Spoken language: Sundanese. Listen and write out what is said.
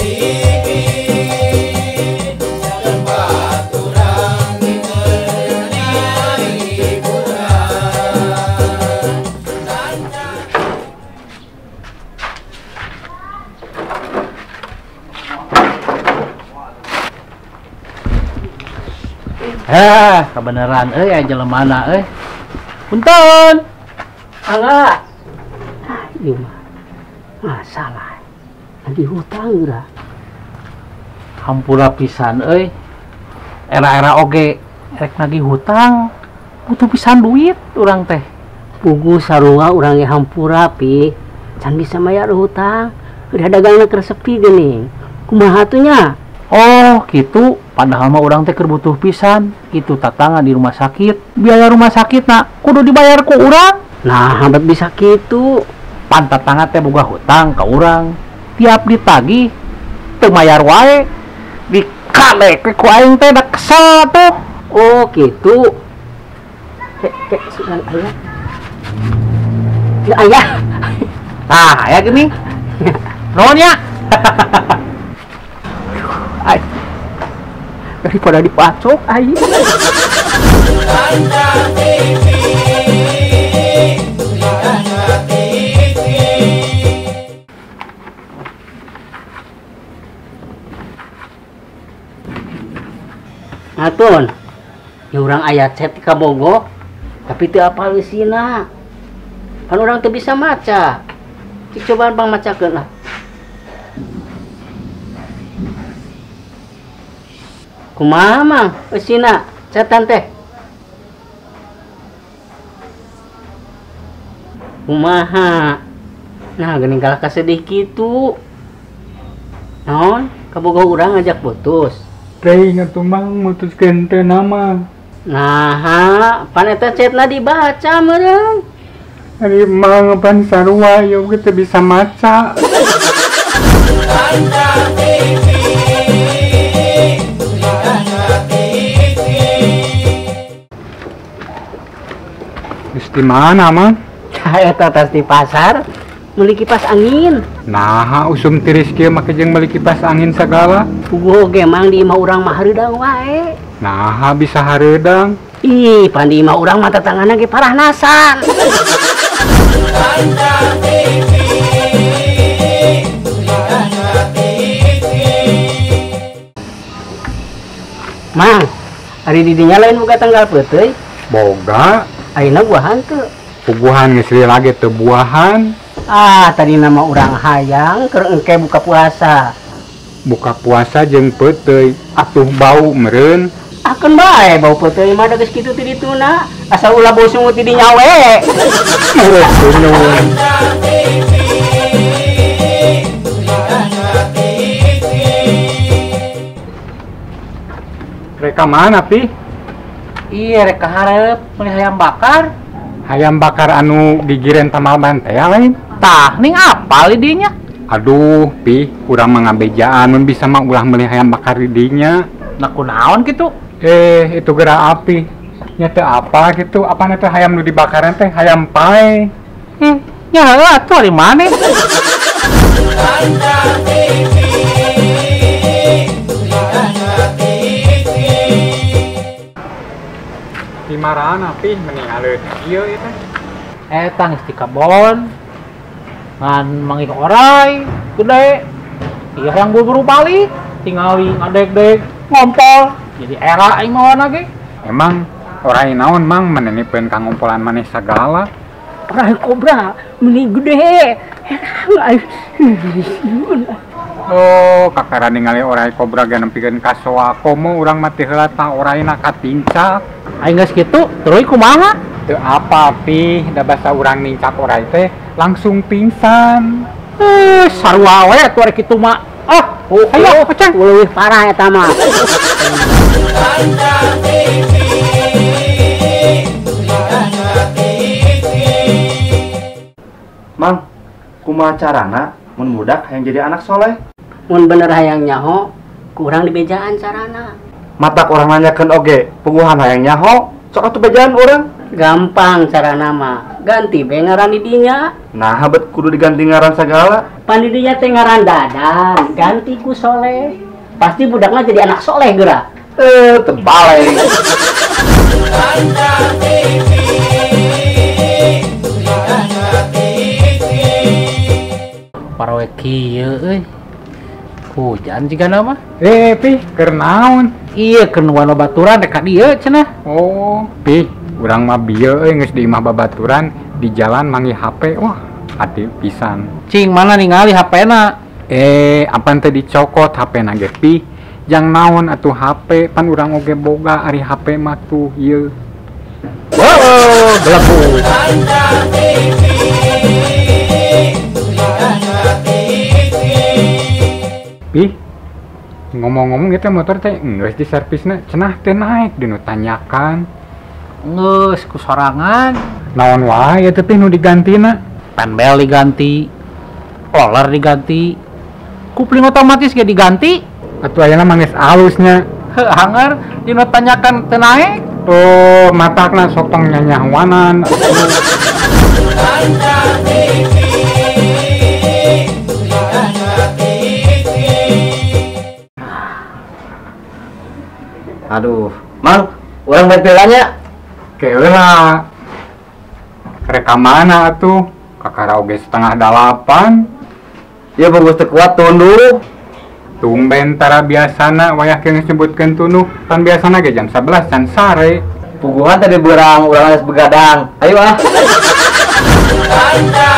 TV, tempat urang keur nyari hiburan. Heh, kebenaran euy aya jelemana euy. Punten. Angga. Ah, ieu mah masalah. Lagi hutang geura. Hampura pisan euy. Era-era oge rek nagih hutang, butuh pisan duit urang teh. Puguh sarua urang ge hampura pi. Can bisa mayar hutang. Udah dagangna keur sepi geuning. Kumaha atuh nya? Oh, gitu. Padahal mah urang teh keur butuh pisan. Kitu tatangga di rumah sakit. Biaya rumah sakit na kudu dibayar ku urang. Nah, hambat bisa kitu. Pan tatangga teh boga hutang ka urang. Tiap ditagih teu mayar wae. Dikadek we ku aing teh da kesel tuh. Oh, gitu. Kek kek sugan aya. Ya aya. Tah, aya geuning. Nuhun ya. Ay. Daripada dipacok aing. Panca TV, Panca TV. Atun, ya urang aya chat ka Bogo, tapi teu apal eusina. Pan urang teu bisa maca. Cik cobaan bang macakeun lah. Kumaha mang eusina chatan teh? Kumaha? Nah, geuning kalah kasedih kitu. Naon? Kabogoh urang ngajak putus. Teh atuh mang mutuskeun teh nama. Nah, pan eta chatna dibaca meureun. Ari mang pan sarua ieu ge teu bisa maca. Panca TV, Panca TV. Geus di mana mang? Eta tas di pasar meuli kipas angin. Nah, usum tiris kieu make jeung meuli kipas angin sagala. Puguh oge mang di imah urang mah hareudang wae. Nah, bisa hareudang. Ih, pan di imah urang mah tatanganna ge parahnasan. Panca TV, Panca TV. Mang, ari di dinya lain boga tanggal peuteuy? Boga. Ayeuna buahan teu? Puguhan geus lila ge teu buahan. Ah, tadi nama urang hayang keur engke buka puasa. Buka puasa jeung peuteuy, atuh bau meureun. Akeun bae bau peuteuy mah da geus kitu ti dituna, asal ulah bau sungut ti dinya we. Nuhun. Panca TV, Panca TV. Rek ka mana pi? Iya, rek ka hareup meuli hayam bakar. Hayam bakar anu gigireun tamal ban teh lain. Tah, ning apal di dinya? Aduh, pi, urang mah ngabejaan mun bisa mah ulah meuli hayam bakar di dinya. Nah, kunaon kitu? Eh, itu geura api. Nya teu apa kitu, apana teh hayam nu dibakaran teh hayam pae. Nya heuh atuh ari maneh. Panca TV, Panca TV. Di marana pi meni aleut ieu ieu teh? Eta geus di kebon. Ngan manggih orai gede. Ieu hayang buru-buru balik, tingali ngadeg-deg ngompol. Jadi era aing mawana ge. Emang orai naon mang menenipeun ka ngompolan maneh sagala? Orai kobra meni gede. Oh, kakara ningali orai kobra ge nempikeun ka soa komo urang mah teu heula tah oraina katincak. Aing geus kitu, tuluy kumaha? Teu apa pi, da basa urang nincak orai teh langsung pingsan. Sarua we atuh ari kitu mah. Ah, ayo pecah. Leuwih parah eta mah. Panca TV, Panca TV. Mang, kumaha carana mun budak hayang jadi anak soleh? Mun bener hayang nyaho, kurang dibejaan carana. Matak urang nanyakeun oge, puguhan hayang nyaho, sok atuh bejaan urang. Gampang carana mah. Ganti be ngaran di dinya. Nah, bet kudu diganti ngaran sagala. Pan di dinya teh ngaran Dadan, ganti ku Soleh. Pasti budakna jadi anak soleh geura. Terbalik. Panca TV, Panca TV. Parawe kieu euy. Hujan jigana mah. Pi, keur naon? Iya, keur nuan babaturan rek ka dieu cenah. Oh, pi, urang mah bieu euy geus di imah babaturan, di jalan manggih HP, wah, ati pisan. Cing mana ningali HP-na? Apan teh dicokot HP-na ge pi. Jang naon atuh HP, pan urang oge boga ari HP mah tuh ieu. Wow, gelebu. Panca TV, Panca TV. Pi, ngomong-ngomong itu motor teh geus di servisna cenah teh naik dinu tanyakan. Geus ku sorangan. Naon wae eta teh nu digantina? Panbel diganti, roller diganti, kupling otomatis ge diganti. Atuh ayeuna mah geus alusnya. Heuh, hanger dinu tanyakan teu naik. Oh, matakna sok tong nyanyahuanan. Panca TV, Panca TV. Aduh, Mang, urang balik nya. Keula. Rek ka mana atuh? Kakara oge 7:30. Ya bagus teu kuat tunduh. Tumben tara biasana wayah geus nyebutkeun tunduh, pan biasana ge jam 11 can sare. Puguhan tadi beurang, urang geus begadang. Ayo ah. Panca